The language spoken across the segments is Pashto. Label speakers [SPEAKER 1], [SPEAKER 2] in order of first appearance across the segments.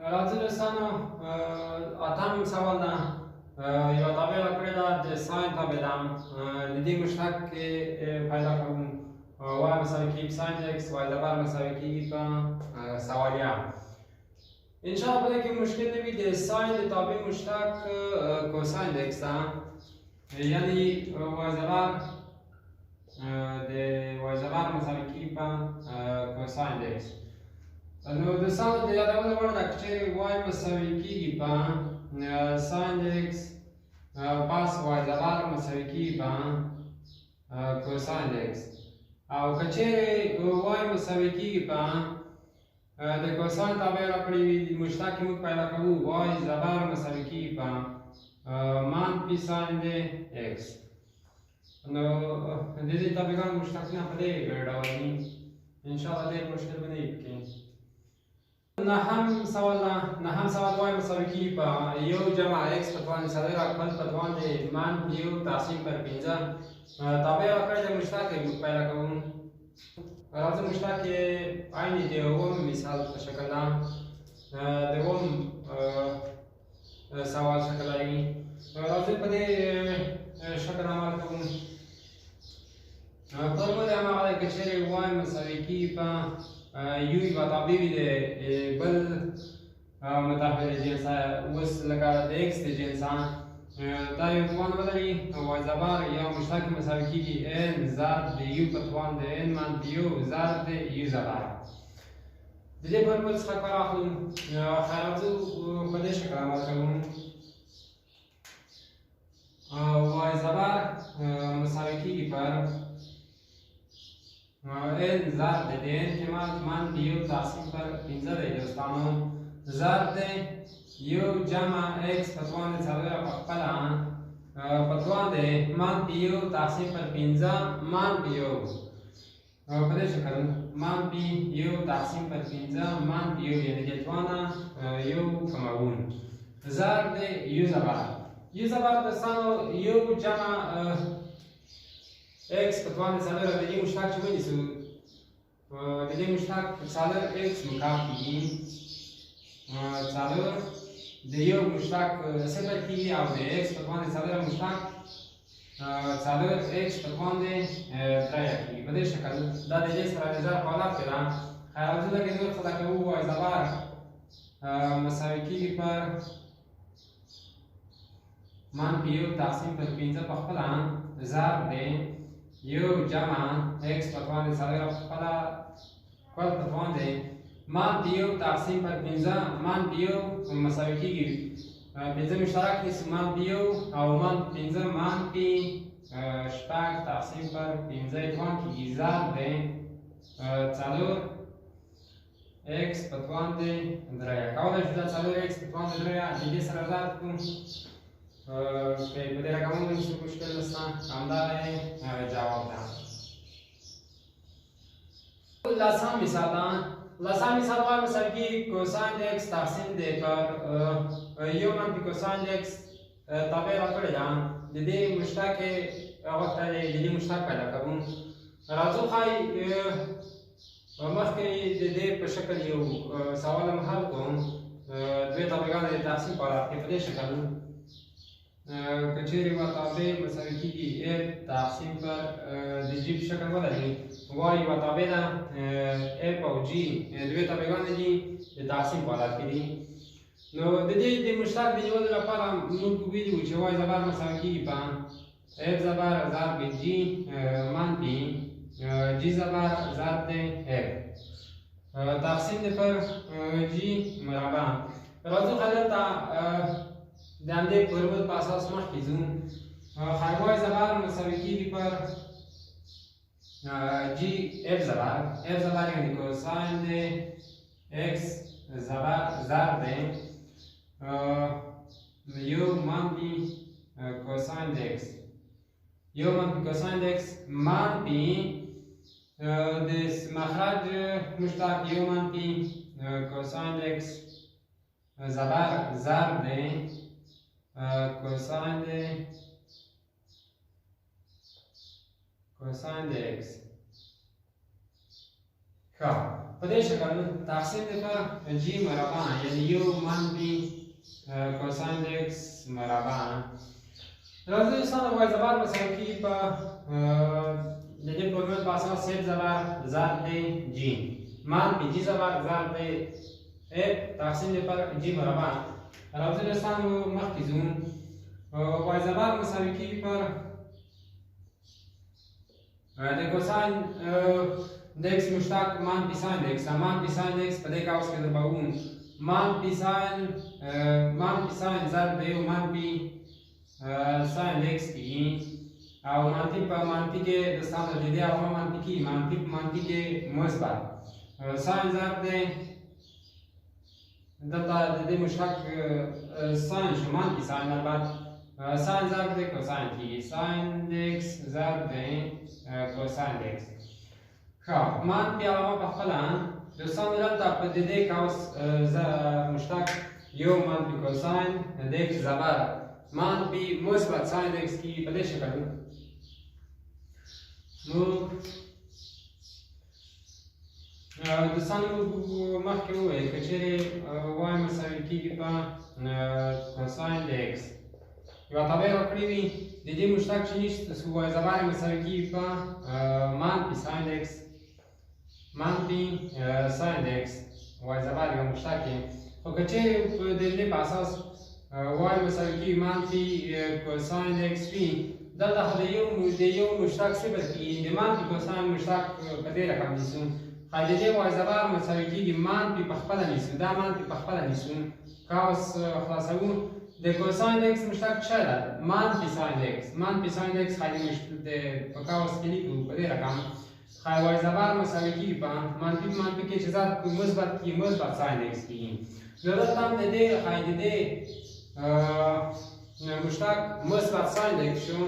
[SPEAKER 1] راځو دوستانو، اتم سوال ده. یوه تابع راکړې ده، د ساین تابع ده. د دې مشتق پیدا کوو. y مساوي کېږي ساین ایکس، y زبر مساوي کېږي په سوالیه. انشاءالله په دې کې مشکل نه وي. د ساین د تابع مشتق کوساین د ایکس ده، یعنی y زبر د y زبر مساوي کېږي په کوساین د ایکس. نو دوستانو، د یادولو وړ ده که چېرې y مساوي کېږي په ساین د ایکس پس y زبر مساوي کېږي په کوساین د ایکس، او که چېرې y مساوي کېږي په د کوساین تابع راکړې وي، مشتق یې موږ پیدا کوو، y زبر مساوي کېږي په منفي ساین د ایکس. نو د دې تابعګانو مشتقونه په دې ډول دي. انشاءالله ډېر مشکل به نه وي پکې. نهم سوال ده. نهم سوال، y مساوي کېږي په یو جمع ایکس په توان څلور کل په توان د منفي یو تقسیم پر پنځه. تابع راکړی دی، مشتق یې موږ پیدا کوو. راځو، مشتق یې عین د اووم مثال په شکل ده، د اووم سوال شکل لري. راځو په دې شکل عمل کوو. فورمول یې هماغه دی، که چېرې y مساوي کېږي په یو یوه تابع وي د بل متحول جنسه، اوس لکه د ایکس د جنسه، دا یو توان ولري، y زبر یا مشتق مساوي کېږي n ضرب د یو په توان د n منفي یو ضرب د یو زبر. د دې فورمول څخه کار اخلو. خیر، راځو په دې شکل عمل کوو. y زبر مساوي کېږي پر n ضرب د n قیمت منفي یو تقسیم پر پنځه دی دوستانو، ضرب د یو جمع ایکس په توان د څلور په خپله په توان د منفي یو تقسیم پر پنځه منفي یو. په دې شکل منفي یو تقسیم پر پنځه منفي یو، یعنې د توانه یو کموو، ضرب د یو زبر. یو زبر دوستانو یو جمع ایکس په توان د څلور، د دې مشتق چې ونیسو، د دې مشتق څلور ایکس مکعب کېږي، څلور د یو مشتق صفر کېږي، او د ایکس په توان د څلور مشتق څلور ایکس په توان د درې کېږي. په دې شکل دا د دې سره د ضرب حالت کې ده. خیر، راځو لږ نور څه کوو. y زبر مساوي کېږي پر منفي یو تقسیم پر پنځه په خپله ضرب دی یو جمع ایکس په توان د څلور په خپله کل په توان دی منفي یو تقسیم پر پنځه منفي یو مساوي کېږي پنځه مشترک نیسو، منفي یو او منفي پنځه منفي شپږ تقسیم پر پنځه توان کېږي، ضرب دی څلور ایکس په توان د درې. کولی شو دا څلور ایکس په توان د درې د دې سره ضرب کړو، که په دې رقمونو څه مشکل نشته. همدا یې جواب ده. لسم مثال ده. لسم مثال، y مساوي کېږي کوساین د ایکس تقسیم دی پر یو منفي کوساین د ایکس. تابع راکړې ده، د دې مشتق یې غوښتی دی، د دې مشتق پیدا کوو. راځو ښایي مخکې د دې په شکل یو سوال هم حل کوم. دوې تابعګانې د تقسیم په حالت کې. په دې شکل که چېرې یوه تابع مساوي کېږي اف تقسیم پر د جي په شکل ولري، y یوه تابع ده، اف او جي دوې تابعګانې دي، د تقسیم په حالت کې دي. نو د دې د مشتق د نیولو لپاره موږ ویلي وو چې y زبر مساوي کېږي په اف زبر ضرب جي منفي جي زبر ضرب د اف تقسیم دی پر جي مربع. راځو ښه دلته د همدې فورمول په اساس مخکې ځو. خیر، y زبر مساوي کېږي پر جي اف زبر، اف زبر یعنې کوساین د ایکس زبر ضرب دی یو منفي کوساین د ایکس، یو منفي کوساین د ایکس منفي د مخرج مشتق یو منفي کوساین د ایکس زبر ضرب دی کوساین د کوساین د ایکس. ښه، په دې شکل تقسیم دی پر جی مربع، یعنی یو منفي کوساین د ایکس مربع. راځئ دوستانو وای زبر مساوي کېږي په د دې فورمول په اساس صفر زبر ضرب دی جی منفي جی زبر ضرب دی اف تقسیم دی پر جی مربع. راځئ دوستانو مخکې ځو. وای زبر مساوي کېږي پر د کوساین د ایکس مشتق منفي ساین د ایکس، منفي ساین د ایکس په دې قوس کې ضربوو، منفي ساین منفي ساین ضرب د یو منفي ساین د ایکس کېږي، او منفي په منفي کې دوستانو د دې علامه منفي کېږي، منفي په منفي کې مثبت ساین ضرب دی، دلته د دې مشتق ساین شو منفي ساین، البته ساین ضرب دی کوساین کېږي، ساین د ایکس ضرب دی کوساین د ایکس. ښه، منفي علامه په خپله دوستانو دلته په د دې قوس مشتق یو منفي کوساین د ایکس زبر منفي مثبت ساین د ایکس کېږي. په دې شکل موږ دوستانو مخکې وویل که چېرې وای مساوي کېږي په کوساین د ایکس یوه تابع راکړې وي، د دې مشتق چې نشته وای زبر مساوي کېږي په منفي ساین د ایکس منفي ساین د ایکس وای زبر یو مشتق یې، خو که چېرې د دې په اساس وای مساوي کېږي منفي کوساین د ایکس وي، دلته خو د یو مشتق صفر کېږي، د منفي کوساین مشتق په دې رقم نیسو، ښایي د دې وای زبر مساوي کېږي منفي په خپله نیسو، دا منفي په خپله نیسو، قوس خلاصوو، د کوساین د ایکس مشتق څه ده؟ منفي ساین د ایکس، منفي ساین د ایکس ښایي په قوس کې لیکو په دې رقم، ښایي وای زبر مساوي کېږي په منفي په منفي کې چې ضرب کړو مثبت کېږي، مثبت ساین د ایکس کېږي. نو دلته هم د دې ښایي د دې مشتق مثبت ساین د ایکس شو،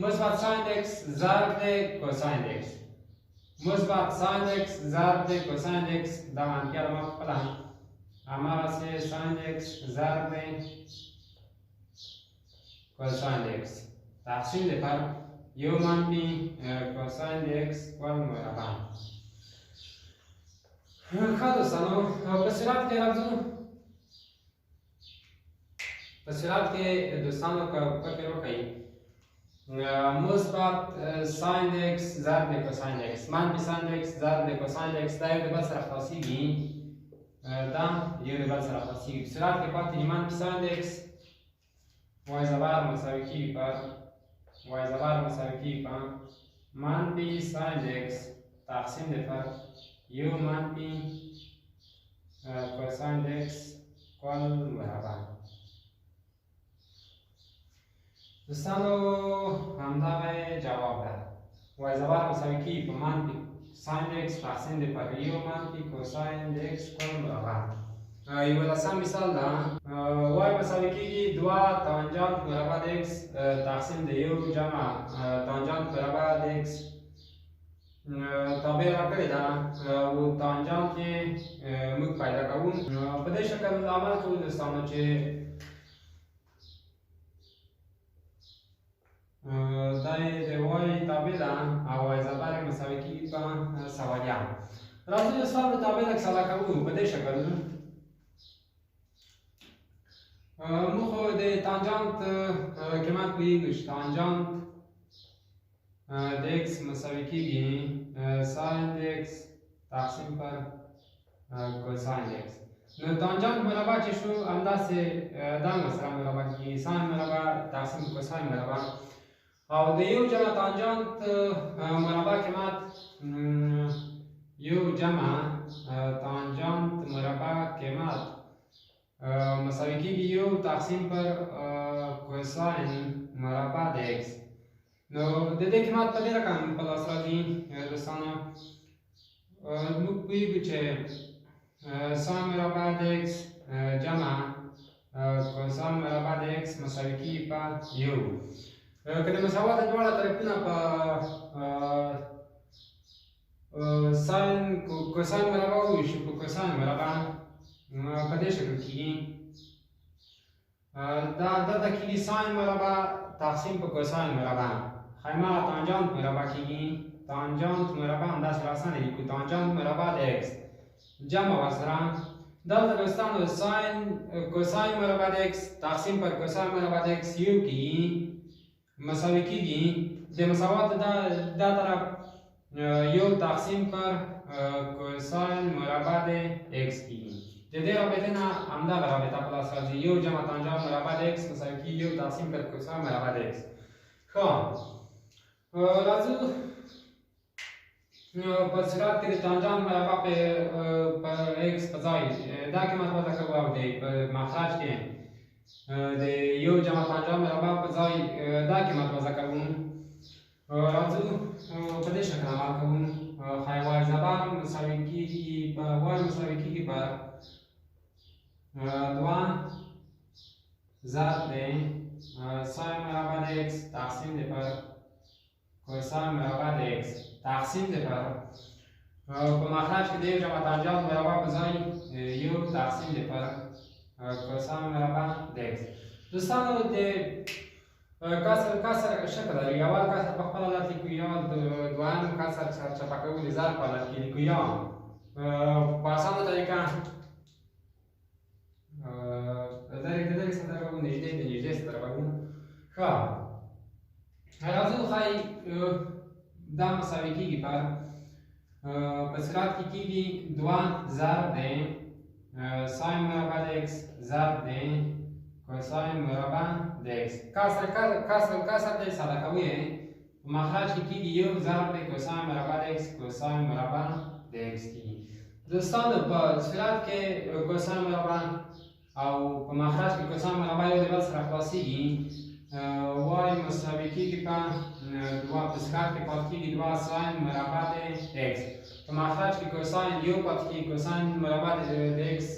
[SPEAKER 1] مثبت ساین د ایکس ضرب د کوساین د ایکس، مثبت ساین د ایکس ضرب د کوساین د ایکس، دا منفي علامه په خپله هماغسې ساین د ایکس ضرب د کوساین د ایکس تقسیم دی پر یو منفي کوساین د ایکس کل مربع. ښه دوستانو په صورت کې راځو، په صورت کې دوستانو که فکر وکړئ مثبت ساین د ایکس ضرب د کوساین د ایکس منفي ساین د ایکس ضرب د کوساین د ایکس دا یو د بل سره خلاصېږي، دا یو د بل سره خلاصېږي. په صورت کې پاتې دي منفي ساین د ایکس وای زبر مساوي کېږي پر وای زبر مساوي کېږي په منفي ساین د ایکس تقسیم دی پر یو منفي کوساین د ایکس کل مربع. دوستانو همدغه جواب ده، وای زبر مساوي کېږي په منفي ساین د ایکس تقسیم دی پر یو منفي کوساین د ایکس کل مربع. یولسم مثال ده، وای مساوي کېږي دوه تانجانت مربع د ایکس تقسیم د یو جمع تانجانت مربع د ایکس تابع راکړې ده او تانجانت یې موږ پیدا کوو. په دې شکل عمل کوو دوستانو چې دا یې د وای تابع ده او وای زبر یې مساوي کېږي په سوالیه. راځئ دوستانو تابع لږ ساده کوو په دې شکل. موږ خو د تانجانت قیمت پوهېږو چې تانجانت د ایکس مساوي کېږي ساین د ایکس تقسیم پر کوساین د ایکس. نو تانجانت مربع چې شو همداسې دا سره مربع کېږي، ساین مربع تقسیم کوساین مربع، او د یو جمع تانجانت مربع قیمت یو جمع تانجانت مربع قیمت مساوي کېږي یو تقسیم پر کوساین مربع د ایکس. نو د دې قیمت په دې رقم په لاس راځي دوستانو. موږ پوهېږو چې ساین مربع د ایکس جمع کوساین مربع د ایکس مساوي کېږي په یو. که د مساوات دواړه طرفونه په ساین کوساین مربع وویشو په کوساین مربع په دې شکل کېږي، دا دلته کېږي ساین مربع تقسیم په کوساین مربع، خیمه تانجانت مربع کېږي، تانجانت مربع همداسې اسانه لیکو، تانجانت مربع د ایکس جمع ورسره دلته دوستانو ساین کوساین مربع د ایکس تقسیم پر کوساین مربع د ایکس یو کېږي، مساوي کېږي د مساوات دا طرف یو تقسیم پر کوساین مربع د ایکس کېږي. د دې رابطې نه همدغه رابطه په لاس راځي، یو جمع تانجان مربع د ایکس مساوي کېږي یو تقسیم پر کوساین مربع د ایکس. ښه، راځو په صورت کې د تانجان مربع په ایکس په ځای دا قیمت وضع کوو او د په مخرج کې د یو جمع تانجان مربع په ځای دا قیمت وضع کوو. راځو په دې شکل عمل کوو. ښایي وای زبر مساوي کېږي په وای مساوي کېږي په دوه ضرب د ساین مربع د ایکس تقسیم د پر کوساین مربع د ایکس تقسیم د پر په مخرج کې د یو جمع تانجان مربع په ځای یو تقسیم د پر کوساین مربع د ایکس. دوستانو د کسر کسر شکل لري، اول کسر په خپل حالت لیکو، یا دویم کسر چپه کوو د ضرب په حالت کې لیکو، یا په اسانه طریقه لرې د لرې سره ضربوو، نږدې د نږدې سره ضربوو. ښه، راځو ښایي دا مساوي کېږي پر په صورت کې کېږي دوه ضرب د ساین مربع د ایکس ضرب د کوساین مربع د ایکس، کسر کسر کسر دی ساده کوو یې، په مخرج کې کېږي یو ضرب د کوساین مربع د ایکس کوساین مربع د ایکس کېږي. دوستانو په صورت کې کوساین مربع او په مخرج کې کوساین مربع یو د بل سره خلاصېږي، وای مساوي کېږي په دوه، په صورت کې پاتې کېږي دوه ساین مربع د ایکس، په مخرج کې کوساین یو پاتې کېږي، کوساین مربع د ایکس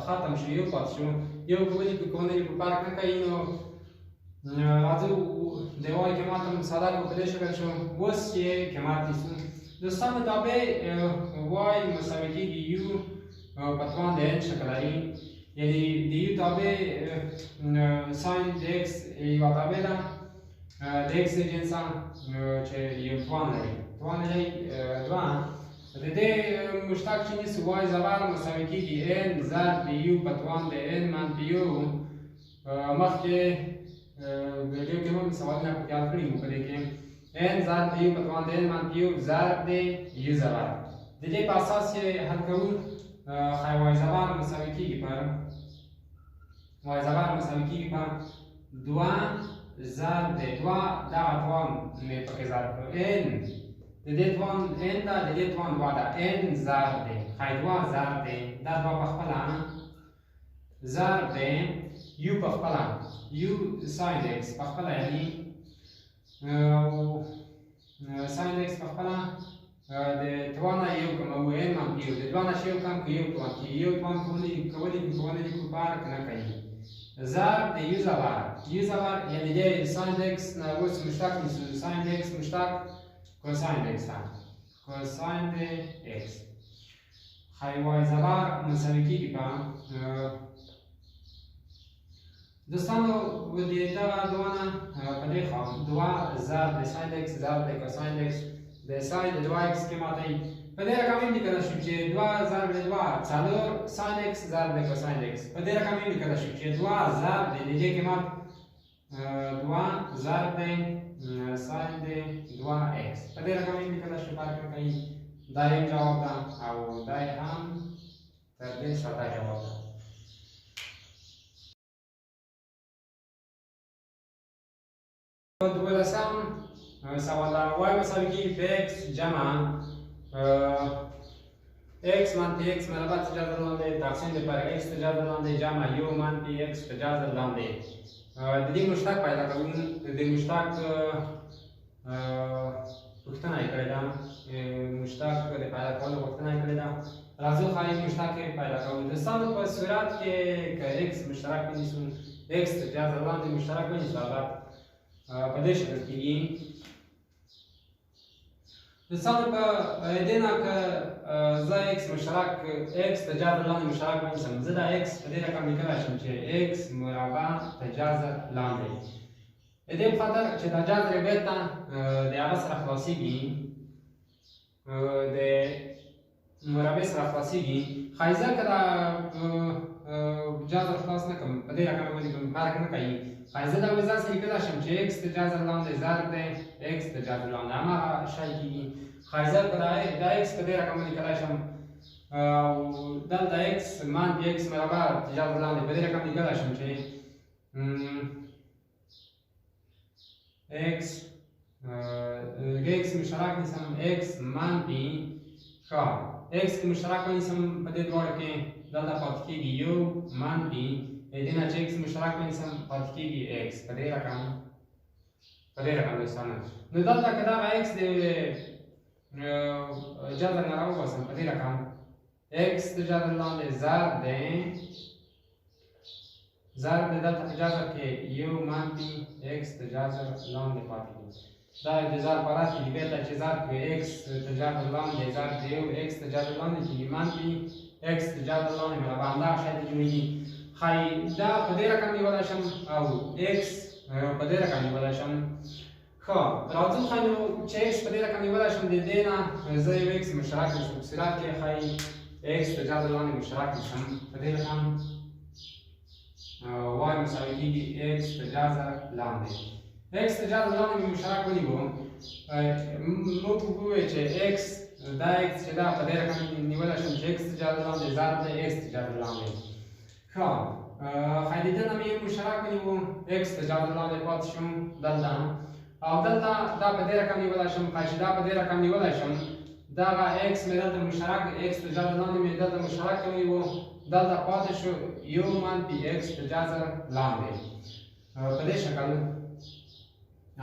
[SPEAKER 1] ختم شو، یو پاتې شو، یو که ولیکو که ونه لیکو فرق نه کوي. نو راځو د وای قیمت هم ساده کړو په دې شکل شو. اوس یې قیمت نیسو. دوستانو تابع وای مساوي کېږي یو په توان د ان شکل لري، یعنی د یو تابع ساین د ایکس یوه تابع ده د ایکس د جنسه چې یو توان لري، توان لري دوه. د دې مشتق چې نیسو وای زبر مساوي کېږي ان ضرب د یو په توان د ان منفي یو. مخکې ویډیو کې هم سوالونه پکې حل کړي وو په دې کې ان ضرب د یو په توان د ان منفي یو ضرب د یو زبر، د دې په اساس یې حل کوو. ښایي وای زبر مساوي کېږي پر وای زبر مساوي کېږي په دوه ضرب د دوه، دغه توان مې پکې ضرب کړو، ان د دې توان ان ده، د دې توان دوه ده، ان ضرب دی ښایي دوه ضرب دی دا دوه په خپله ضرب دی یو په خپله یو ساین ایکس په خپله، یعنی ساین ایکس په خپله د توانه یو کموو، ان منفي یو، د دوه نه چې یو کم کړو یو توان کېږي، یو توان که ولیکو که ونه لیکو فرق نه کوي، ضرب د یو زبر، یو زبر یعنی د ساین ایکس نه اوس مشتق نیسو، ساین ایکس مشتق کوساین ایکس ده، کوساین د ایکس. ښایي وای زبر مساوي کېږي په دوستانو د دغه دوه نه په دې خوا دوه ضرب د ساین ایکس ضرب د کوساین ایکس د ساین د دوه ایکس قیمت دی، په دې رقم یې لیکلی شو چې دوه ضرب د دوه څلور ساین ایکس ضرب د کوساین ایکس، په دې رقم یې لیکلی شو چې دوه ضرب د دې قیمت دوه ضرب د ساین د دوه ایکس، په دې رقم یې لیکلی شو، فرق نه کوي. دا یې جواب ده او دا یې هم تر دې ساده جواب ده. دولسم سوال ده، وای مساوي کېږي په ایکس جمع ایکس منفي ایکس مربع تر جذر لاندې تقسیم د پر ایکس تر جذر لاندې جمع یو منفي ایکس تر جذر لاندې. د دې مشتق پیدا کوو، د دې مشتق پوښتنه یې کړې ده، مشتق د پیدا کولو غوښتنه یې کړې ده. راځو ښایي مشتق یې پیدا کوو. دوستانو په صورت کې که ایکس مشترک ونیسو، ایکس تر جذر لاندې مشترک ونیسو، البته په دې شکل کېږي. دوستانو په دې نه که زه ایکس مشترک ایکس تر جذر لاندې مشترک ونیسم، زه دا ایکس په دې رقم لیکلی شم چې ایکس مربع تر جذر لاندې، د دې په خاطر چې دا جذر بېرته د هغه سره خلاصېږي، د مربع سره خلاصېږي. ښایي زه که دا جذر خلاص نه کړم، په دې رقم یې ولیکم، فرق نه کوي. ښایي زه دا اوس داسې لیکلی شم چې ایکس د جذر لاندې ضرب دی ایکس د جذر لاندې، هماغه شی کېږي. ښایي زه که دا ایکس په دې رقم ولیکلی شم او دلته ایکس منفي ایکس مربع د جذر لاندې په دې رقم لیکلی شم چې ایکس ایکس مشترک نیسم، ایکس منفي ښه ایکس که مشترک ونیسم په دې دواړو کې دلته پاتې کېږي یو منفي دې نه چې ایکس مشترک ونیسم پاتې کېږي ایکس په دې رقم، په دې رقم دوستانو. نو دلته که دغه ایکس د جذر نه راوباسم په دې رقم ایکس د جذر لاندې ضرب دی ضرب دی دلته په جذر کې یو منفي ایکس د جذر لاندې پاتې کېږي. دا د ضرب حالت کې بیرته چې ضرب کړو ایکس د جذر لاندې ضرب د یو ایکس د جذر لاندې کېږي منفي ایکس د جذر لاندې مربع، همدغه شی ته جوړېږي. ښایي دا په دې رقم نیولی شم او ایکس په دې رقم نیولی شم. ښه راځو ښایي نو چې ایکس په دې رقم نیولی شم، د دې نه زه یو ایکس مشترک نیسم. په صورت کې ښایي ایکس د جذر لاندې مشترک نیسم په دې رقم وای مساوي کېږي ایکس د جذر لاندې. ایکس د جذر لاندې مې مشترک ونیو، موږ وویل چې ایکس دا ایکس چې دا په دې رقم نیولی شم چې ایکس د جذر لاندې ضرب دی ایکس د جذر لاندې. ښه ښایي د دې نه مې یو مشترک ونیو، ایکس د جذر لاندې پاتې شو دلته، او دلته دا په دې رقم نیولی شم. ښایي چې دا په دې رقم نیولی شم، دغه ایکس مې دلته مشترک ایکس د جذر لاندې مې دلته مشترک ونیو، دلته پاتې شو یو منفي ایکس د جذر لاندې. په دې شکل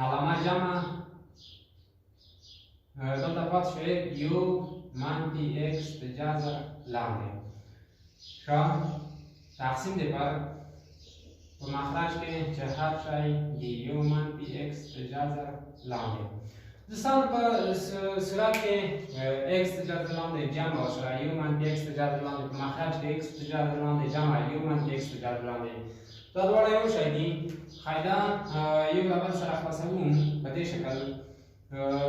[SPEAKER 1] علامه جمع دلته پاتې شو یو منفي ایکس د جذر لاندې. ښه تقسیم دی پر په مخرج کې چې هر شی د یو منفي ایکس د جذر لاندې. دوستان په صورت کې ایکس د جذر لاندې جمع سره یو منفي ایکس د جذر لاندې، په مخرج کې ایکس د جذر لاندې جمع یو منفي ایکس د جذر لاندې، دا دواړه یو شی دي. ښایي دا یو له بل سره خلاصوو په دې شکل.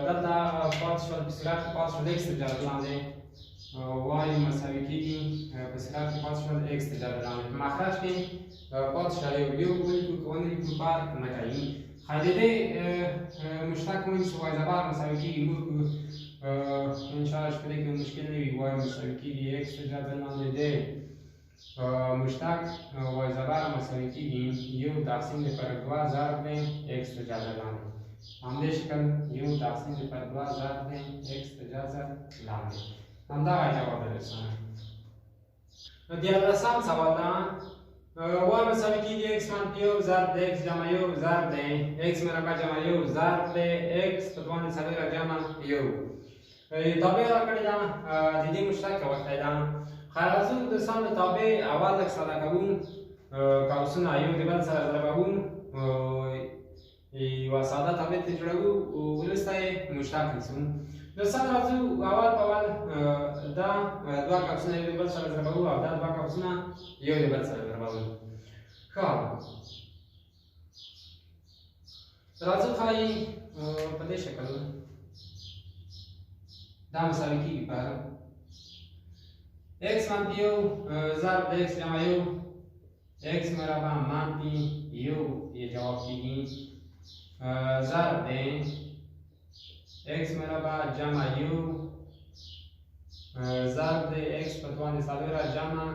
[SPEAKER 1] دلته پاتې شول په صورت کې پاتې شول ایکس د جذر لاندې وای مساوي کېږي په صورت کې پاتې شول ایکس د جذر لاندې، په مخرج کې پاتې شول یو یو ولیکو که ونه لیکو فرق نه کوي. ښایي د دې مشترک ونیسو وای زبر مساوي کېږي، موږ انشاءالله چې په دې کې مشکل نه وي. وای مساوي کېږي ایکس د جذر لاندې دی مشتق وای زبر مساوي کېږي یو تقسیم دی پر دوه ضرب دی ایکس د جذر لاندې. همدې شکل یو تقسیم دی پر دوه ضرب دی ایکس د جذر لاندې. همدغه جواب دی دوستانو. نو دیارلسم سوال ده وای مساوي کېږي ایکس منفي یو ضرب د ایکس جمع یو ضرب دی ایکس مربع جمع یو ضرب دی ایکس په توان څلور جمع یو. تابع راکړې ده، د دې مشترک غوښتی ده. ښه راځو دوستان د تابع اول لږ ساده کوو، قوسونه یو د بل سره ضربوو، یوه ساده تابع ترې جوړوو، وروسته یې مشترک نیسو. دوستان راځو اول په اول دا دوه قوسونه یو د بل سره ضربوو او دا دوه قوسونه یو د بل سره ضربوو. ښه راځو ښایي په دې شکل دا مساوي کېږي پر ایکس منفي یو ضرب د ایکس جمع یو ایکس مربع منفي یو یې جواب کېږي ضرب دی ایکس مربع جمع یو ضرب دی ایکس په توان د څلور جمع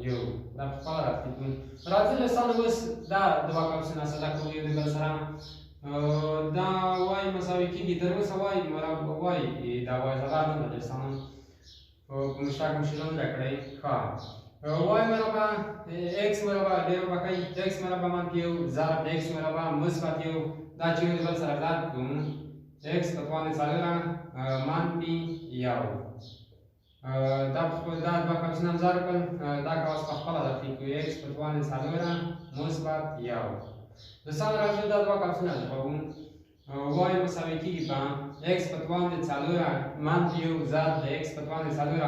[SPEAKER 1] یو. دا په خپله راتلي. راځئ دوستان اوس دا دوه قوسونه ساده کوو یو د بل سره. دا وای مساوي کېږي تر اوسه وای مربع وای دا وای زبر نه ده دوستانو، په مشترک مشکل نه ده کړی. ښه وای مربع ایکس مربع ډېر وبخښئ ایکس مربع منفي یو ضرب د ایکس مربع مثبت یو، دا چې یو د بل سره ضرب کړو ایکس په توان د څلور منفي یو. دا دا دوه قوسونه هم ضرب کړل، دا قوس په خپله داخل کړو ایکس په توان د څلور مثبت یو. دوستان راځو دا دوه قوسونه ضربوو، وای مساوي کېږي په ایکس په توان د څلور منفي یو ضرب د ایکس په توان د څلور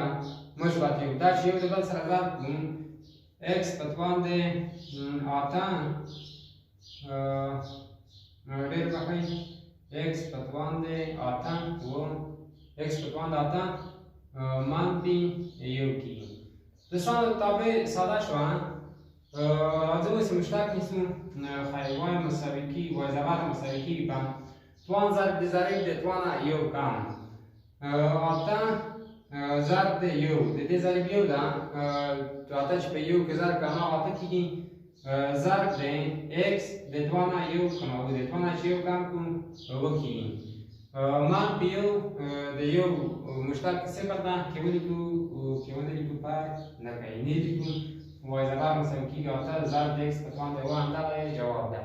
[SPEAKER 1] مثبت یو. دا چې یو د بل سره ضرب کړو ایکس په توان د اته ډېر بخښئ ایکس په توان د اته و ایکس په توان د اته منفي یو کېږي. دوستانو تابع ساده شوه. راځه اوس مشتق نیسو. خیر، وای مساوي کېږي وای زبر مساوي کېږي په توان ضرب د ضریب د توانه یو کم اته ضرب د یو، د دې ضریب یو ده، اته چې په یو کې ضرب کړو هماغه اته کېږي، ضرب د ایکس د دوه نه یو کموو، د دوه نه چې یو کم کړو اووه کېږي. منفي یو د یو مشتق صفر ده، که ولیکو که ونه لیکو فرق نه کوي، نه لیکو. وای زبر مساوي کېږي اته ضرب د ایکس په توان د اووه، همدغه یې جواب ده.